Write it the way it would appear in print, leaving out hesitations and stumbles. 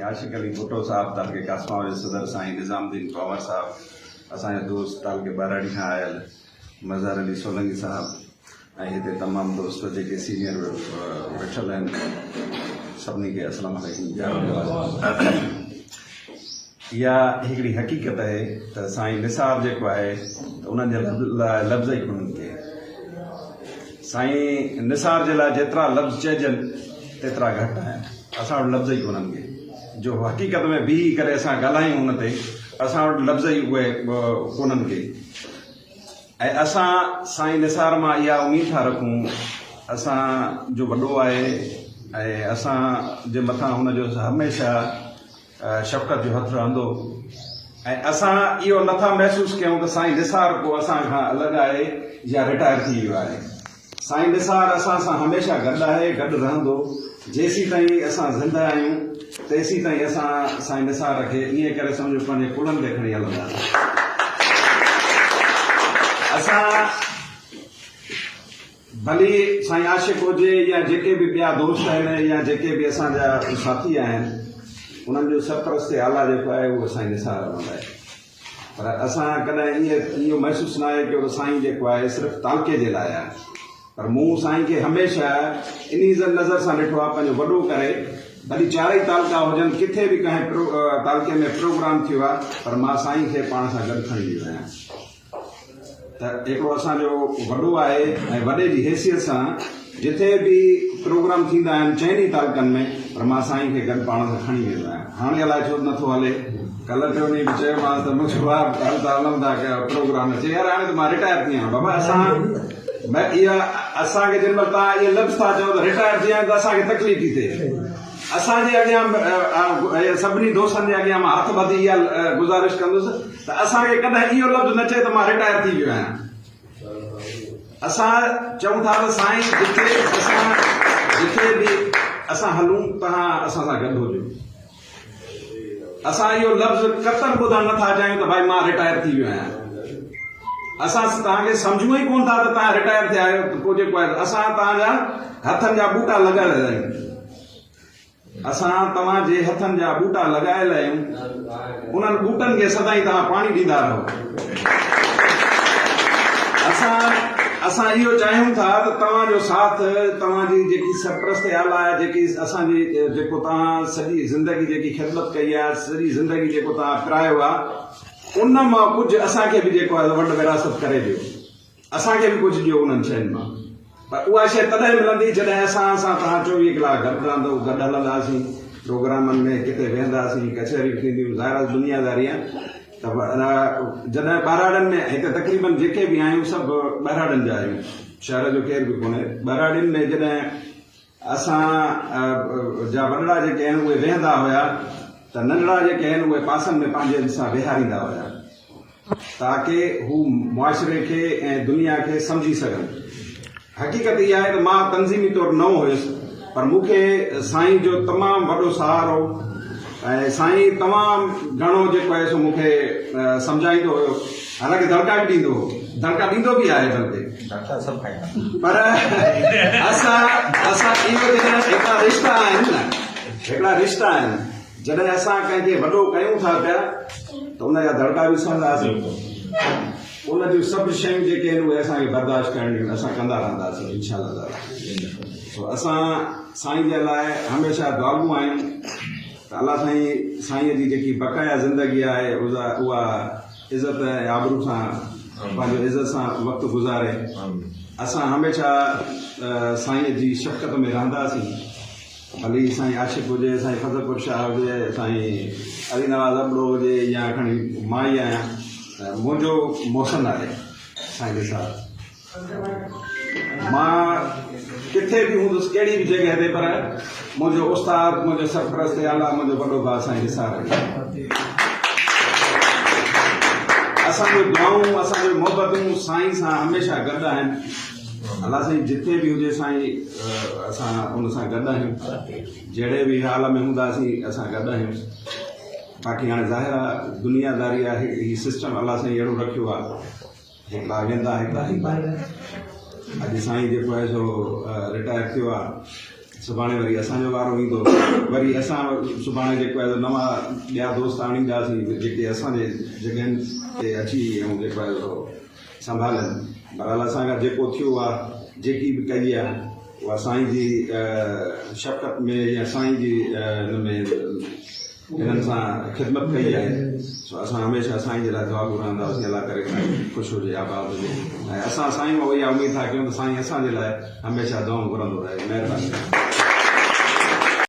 عاشق علي ڀٽو صاحب تعلقي قاسم آباد جي صدر سائين نظام الدين پنهور صاحب اسان جا دوست تعلقي ٻهراڙي کان آيل مظهر علي سولنگي صاحب ۽ هتي تمام دوست جيڪي سينيئر ويٺل آهن سڀني کي السلام عليڪم. اها هڪڙي حقيقت آهي ته سائين نثار جيڪو آهي ته انهن جي لاء لفظ ئي ڪونهن ڪي. سائين نثار جي لاء جيترا لفظ چئجن تيترا گهٽ آهن. اسان وٽ لفظ ئي ڪونهن ڪي جو حقيقت ۾ بيهي ڪري اسان ڳالهايون ان تي اسان وٽ لفظ ئي اهي ڪونهن ڪي. ۽ اسان سائين نثار مان اها اميد ٿا رکون اسان جو وڏو آهي ۽ اسان جي مٿان هن جو هميشه شفقت جو هٿ رهندو ۽ اسان اهو نٿا محسوس ڪيون ته سائين نثار ڪو اسان کان الڳ آهي يا رٽائر ٿي ويو آهي. سائين نثار اسان سان هميشه گڏ آهي، گڏ رهندو. جيسيتائين اسان زنده آهيون تيسيتائين اسان سائين نثار کي ائين ڪري سمجهو پنهنجي ڪلهن تي کڻي هلنداسين. اسان ڀلي سائين عاشق هجي يا جيڪي به ٻيا دوست آهن يا جيڪي به اسان جا ساٿي آهن انهن جو سرپرست اعليٰ جيڪو آهي اهو سائين نثار احمد آهي. پر اسان ڪڏهن ائين اهو محسوس ناهي ڪيو ته سائين جيڪو آهي صرف تعلقي جي لاء آهي پر مون سائين کي هميشه انهي نظر سان ڏٺو آهي پنهنجو وڏو ڪري ڀلي چارئي تعلقا هجن ڪٿي به ڪنهن تعلقي ۾ پروگرام ٿيو آهي پر مان سائين کي پاڻ سان گڏ کڻي ويو آهيان. ته هڪڙو اسان جو وڏو آهي ۽ وڏي جي حيثيت سان جٿي به پروگرام ٿيندا آهن چئن ئي تعلقن ۾ پر مان سائين کي گڏ پاڻ سان کڻي ويندو آهيان. هاڻي الائي ڇو نٿو هلي. ڪلهه ٽيون ڏينهن به چيومانس ته مون چيو ڀاء هل ته هلون ٿا پروگرام ۾. چيائين يار هاڻي ته مان رٽائر ٿي آهيان. بابا اسان اها اسان کي جنهن مهل توهان اهي لفظ ٿا چئو ته رٽائر ٿي آهيان ته اسان کي تڪليف ٿي ٿئي. اسان جي اڳيان سڀني دوستن جي اڳيان مان هٿ ٻڌي اها گذارش ڪندس ته اسان کي ڪڏهن اهو لفظ نه چئي ته مان رٽائر ٿي ويو آهيان. اسان چئون ٿا ته سائين جتي اسان جتي به اسان هلون توهان اسان سان گڏ هجو. اسان اهو لفظ قطعاً ٻڌڻ نه ٿا چاهيون ته ڀائي مان رٽائر ٿي ويو آهيان. اسان توهان کي سمجهون ئي ڪونه ٿا ته توهان رٽائر ٿيا آهيو ته پوء جيڪو آهي اسان توهان جا هٿن جا ٻوٽا لڳايل آهيون. اسان توهان جي هٿن جا ٻوٽا لڳايل آهيون، انهن ٻوٽن کي سدائين توهان پاڻي ڏيندا رهو. اسان اسان اهو چاهيون ٿا ته توهان جو ساٿ، توهان جي جيڪي سرپرست اعليٰ آهي، جيڪي اسان جي جيڪو توهان سڄي زندگي جيڪي خدمت ڪئي آهي، سڄي زندگي جيڪو توهان پرايو آهي، ان مان ڪجهه اسان کي به جيڪو آهي ونڊ وراثت ڪري ڏيو. اسان کي به ڪجهه ڏيو انهن شين مان. پر اها شيء تڏهن ملندي جڏهن اسان سان توهان 24 ڪلاڪ گڏ رهندؤ، گڏ هلنداسين، پروگرامن ۾ ڪٿي ويهنداسين، ڪچهريون ٿينديون، ظاهر آهي دنياداري آهي ته جڏهن ٻهراڙين ۾ هتي تقريبن جيڪي به آهيون سڀ ٻهراڙين جا آهيون، شهر جو ڪير به ڪونهي، ٻهراڙين ۾ جڏهن اسان جا وڏڙا جيڪي آهن اهي ويهندا هيا ته ننڍڙا جيڪي آهن اهي پاسن ۾ پنهنجن سان ويهاريندا هيا تاڪه هو معاشري کي ۽ دنيا کي سمجهي سگهن. حقيقت اها آهي ته مان تنظيمي طور نئون هيس پر مون کي سائين جو تمام وڏو سهارو ۽ سائين تمام گهڻو جيڪو آهي سو مون کي سمجهائيندو هيو حالانڪه دڙڪا به ڏيندو هو دڙڪا ڏيندو به آهي بلڪه دڙڪا سڀ کائيندا پر اسان اسان اهو جڏهن هڪڙا رشتا آهن نه هڪڙا رشتا آهن جڏهن اسان ڪنهن کي وڏو ڪيون ٿا پيا ته ان جا دڙڪا به سهنداسين ان جون سڀ شيون جيڪي آهن اهي اسان کي برداشت ڪرڻيون اسان ڪندا رهنداسين انشاء الله تعالي سو اسان سائين جي لاء هميشه دعاگو آهيون ته الله سائين سائين جي جيڪي بقايا زندگي آهي اها عزت ۽ آبرو سان پنهنجو عزت سان وقت گذاري. اسان هميشه سائين جي شفقت ۾ رهنداسين. ڀلي سائين عاشق هجي، سائين فضل پور شاهه هجي، سائين علي نواز ابڙو هجي يا کڻي مان ئي آهيان ته منهنجو محسن آهي سائين نثار. مان ڪٿي به هوندس ڪهڙي به جڳهه تي پر منهنجو استاد منهنجو سرپرست اعليٰ منهنجو وڏو ڀاء سائين نثار علي اسان جون دعائون اسان جون محبتون سائين سان هميشه گڏ آهن الله سائين جتي به هجي سائين اسان ان سان گڏ آهيون جهڙي به حال ۾ هونداسين اسان گڏ آهيون باقي هاڻي ظاهر آهي دنيا داري آهي هي سسٽم الله سائين اهڙو رکيو آهي هڪڙا ويندا هڪڙا ايندا. اڄ سائين جيڪو آهي سو رٽائر ٿيو آهي. سڀاڻي وري اسان جو وارو ايندو، وري اسان سڀاڻي جيڪو آهي نوان ٻيا دوست آڻينداسين جيڪي اسان جي جڳهين تي اچي ۽ جيڪو آهي سو سنڀالين. بهرحال اسان کان جيڪو ٿيو آهي، جيڪي به ڪئي آهي اها سائين جي شفقت ۾ يا سائين جي ان ۾ هنن سان خدمت ڪئي آهي، سو اسان هميشه سائين جي لاء دعاگو رهنداسين، الله ڪري سائين خوش هجي، آباد هجي ۽ اسان سائين مان اها اميد ٿا ڪيون ته سائين اسان جي لاء هميشه دعائون گهرندو رهي. مهرباني.